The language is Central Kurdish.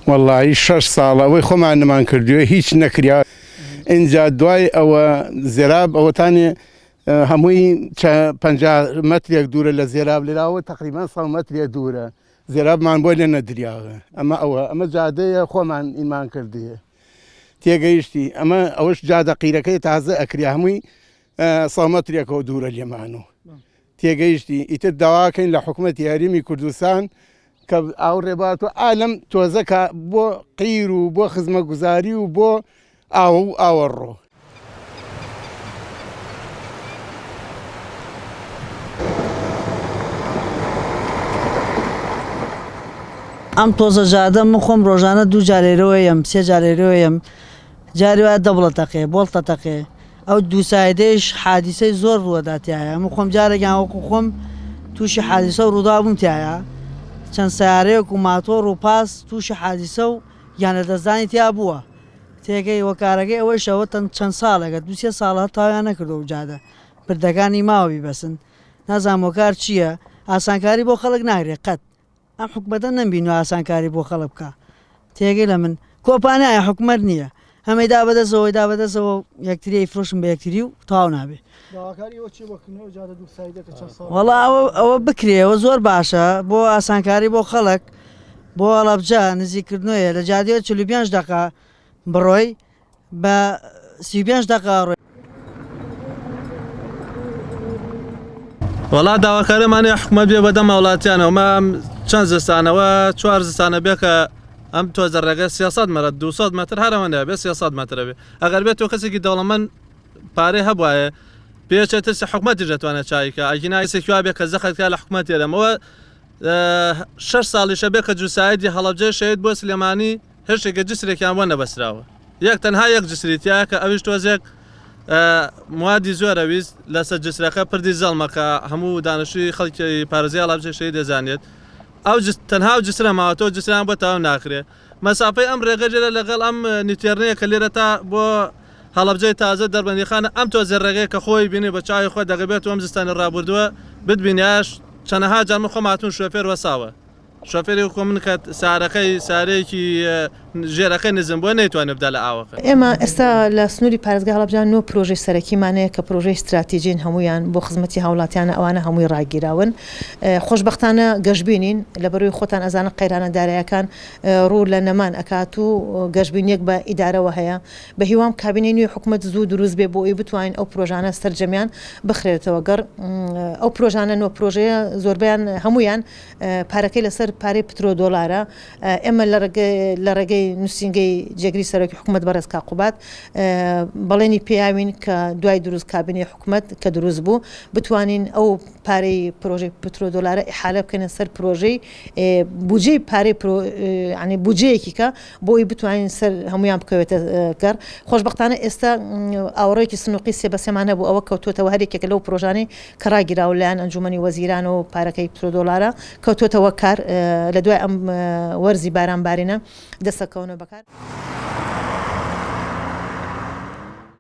وەڵایی شەش ساڵە ئەوەی خۆمان نمان کردووە هیچ نەکریا ئینجا دوای ئەوە زێراب ئەوەتانێ هەمووی 50 مەترێک دوورە لە زێراب لێراوە تقریبا 100 مەترێک دوورە زێرابمان بۆ لێ نەدریاوە ئەمە ئەوە ئەمە جادەیە خۆمان ئیمان کردیە تێگەیشتی ئەمە ئەوەش جادە قیرەکەی تازە ئەکریا هەمووی 100 مەترێکەوە دوورە لێمان و تێگەیشتی ئیتر داواکەین لە حکومەتی هەرێمی کوردستان کە ئاو ڕێبات و ئا لەم تۆزە کە بۆ قیر و بۆ خزمەتگوزاری و بۆ ئاو و ئاوەڕۆ. ئەم تۆزە جادە من خۆم ڕۆژانە دوو جار لێرەوە یەم سێ جار لێرەوە یەم جاری وایە دەبڵە تەقێ بۆڵتە تەقێ ئەو دووسایدەیش حادیسەی زۆر ڕووەدا تیایا من خۆم جارێکیان وەکو خۆم تووشی حادیسە و ڕووداو بووم تیایا چەند سەیارەیەک و ماتۆڕ و پاس تووشی حادیسە و گیانلەدەستدانی تیا بووە تێگەی هۆکارەکەی ئەوەیشە وتن چەند ساڵێکە دوو سێ ساڵە هەر تەواویان نەکردووە ئەو جادە پردەکانی ماوە بیبەسن نازانم هۆکار چییە ئاسانکاری بۆ خەڵک ناکرێ قەت ئەم حکومەتە نەمبینوە ئاسانکاری بۆ خەڵک بکا تێگەی لە من کۆپانیایە حکومەت نییە هەمەی دا بەدەستەوەی دا بەدەستەوە یەکتری ئەیفرۆشن بە یەکتری و تەواو نابێ وەڵا ئەوە ئەوە بکرێ ئەوە زۆر باشە بۆ ئاسانکاری بۆ خەڵک بۆ هەڵەبجە نزیکردنەوەیە لە جادەیە 45 دقە بڕۆی بە 35 دقە ڕۆی. وەڵا داواکاریمان هەیە حکومەت بێ بەدەم هاوڵاتیانەوە مە چەند زستانەوە چوار زستانە بێ کە ئەم تۆزە ڕێگە 300 مەرە 200 مەتر هەرەوەندە بێ 300 مەترە بێ ئەگەر بێت تۆ کەسێکی دەوڵەمەند پارەی هەبوایە پێچێت ترسی حکومەتیش دەتوانێت چایکە ئەگینا کەسێکی وا بێ کە زەخت کا لە حکومەت تێرەمەوە شەش ساڵیشە بێ کە جوسایدی هەڵەبجەی شەهید بۆ سلێمانی هێشتێکە جسرێکیان بۆ نەبەستراوە یەک تەنها یەک جسری تیایە کە ئەویش تۆزێک موادی زۆرە ویست لەسەر جسرەکە پردی زەڵمە کە هەموو دانشووی خەڵکی پارێزگای هەڵەبجە شەهید دەزانێت ئەو تەنها ئەو جسرە ماوەتەوە جسریان بۆ تەواو ناکرێ مەسافەی ئەم ڕێگە لێرە لەگەڵ ئەم نیتێرنەیە کە لێرە تا بۆ هەڵەبجەی تازە دەربەندیخانە ئەم تۆزێ ڕێگەیە کە خۆی بینی بە چاوی خۆت دەگەبێت و ئەم زستانی ڕابوردووە بتبینیاش چەنەها جار من خۆم هاتوون شۆفێر وەساوە شۆفێری وەکو من کە سارەکەی سارەیەکی ژێرەکەی نزم بووە نەیتوانێ بدا لە ئاوەکە. ئێمە ئێستا لە سنووری پارێزگای هەڵەبجە نۆ پرۆژەی سەرەکیمان هەیە کە پرۆژەی ستراتیجین هەموویان بۆ خزمەتی هاوڵاتیانە ئەوانە هەمووی ڕاگیراون خۆشبەختانە گەشبینین لەبەرئەوەی خۆتان ئەزانن قەیرانە دارایەکان ڕوو لە نەمان ئەکات و گەشبینیەک بە ئیدارەوە هەیە بە هیوام کابینەی نوێی حکومەت زوو دروست بێ بۆ ئەوەی بتوانین ئەو پرۆژانە سەرجەمیان بخرێتەوە گەڕ ئەو پرۆژانە نۆ پرۆژەیە زۆربەیان هەموویان پارەکەی لەسەر پارەی پترۆ دۆلارە، ئێمە لە ڕێگەی نووسینگەی جێگری سەرۆکی حکومەت بەڕێز کاک قوباد بەڵێنی پێیاوین کە دوای دروست کابینەی حکومەت کە دروست بوو بتوانین ئەو پارەی پرۆژەی پترۆ دۆلارە ئیحالە بکەینە سەر پرۆژەی بودجەی پارەی ینی بودجەیەکی کە بۆی بتوانین سەر هەمویان بکەوێتە گەڕ خۆشبەختانە ئێستا ئاوەڕۆیەکی سنوقی سێ بە سێمان هەبوو ئەوە کەوتووەتەوە هەرێکێکە لەو پرۆژانەی کە ڕاگیراوە لەلایەن ئەنجومەنی وەزیرانەوە پارەکەی پترۆدۆلارە کەوتووەتەوە کار لە دوای ئەم وەرزی باران بارینە دەست دەکەونەوە بەکار.